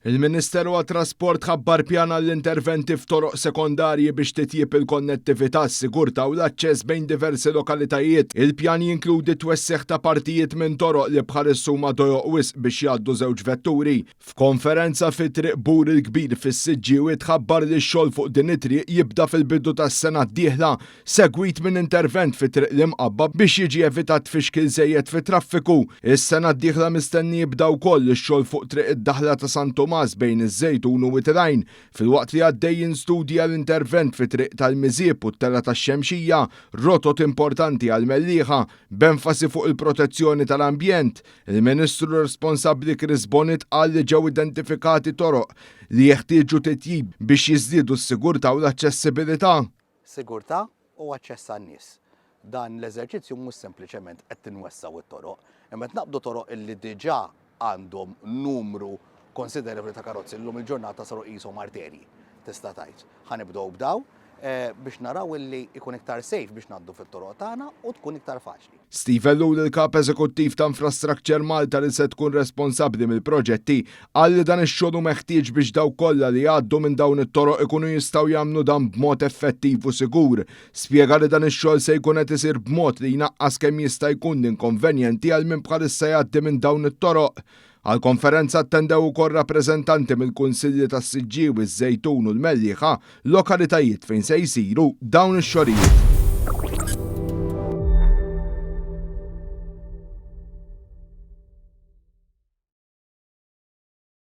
Il-Ministeru għat-Trasport ħabbar pjan għall-interventi f'toroq sekondarji biex titjieb il-konnettività, s-sigurtà u l-aċċess bejn diversi lokalitajiet. Il-pjan jinkludi t-twessigħ ta' partijiet minn toroq li bħalissa huma dojoq wisq biex jgħaddu żewġ vetturi. F'konferenza fi Triq Bur il-Kbir fis-Siġġiewi tħabbar li x-xogħol fuq din it-triq jibda fil-bidu tas-sena d-dieħla segwit minn intervent fi Triq l-Imqabba biex jiġi evitat tfixkil żejjed fit-traffiku. Is-sena d-dieħla mistenni jibda wkoll ix-xogħol fuq Triq id-Daħla ta' San Tumas bejn iż-Żejtun u Wied il-Għajn, filwaqt li għaddejjin studji għal intervent fi Triq tal-Miżieb u t-Telgħa tax-Xemxija, rotot importanti għall-Mellieħa, b'enfasi fuq il-protezzjoni tal-ambjent. Il-Ministru responsabbli Chris Bonett qal li ġew identifikati toroq li jeħtieġu titjib biex jiżdiedu s-sigurtà u l-aċċessibilità. Sigurtà u aċċess għan-nies. Dan l-eżerċizzju mhux sempliċement qed tinwessgħu t-toroq, imma qed naqbdu toroq illi diġà għandhom numru konsiderevoli ta' karozzi llum il-ġurnata saru qishom arterji, tista' tgħid. Ħa nibdew b'daw biex naraw illi jkun iktar safe biex ngħaddu fit-toroq tagħna u tkun iktar faċli. Steve Ellul, il-Kap Eżekuttiv ta' Infrastructure Malta li se tkun responsabbli mill-proġetti, qal li dan ix-xogħol hu meħtieġ biex dawk kollha li jgħaddu minn dawn it-toroq ikunu jistgħu jagħmlu dan b'mod effettiv u sigur. Spjega li dan ix-xogħol se jkun qed isir b'mod li jnaqqas kemm jista' jkun l-inkonvenjenti għal min bħalissa jgħaddi minn dawn it-toroq. Għall-konferenza attendew ukoll rappreżentanti mill-Kunsilli tas-Siġġiewi, iż-Żejtun u l-Mellieħa, lokalitajiet fejn se jsiru dawn ix-xogħlijiet.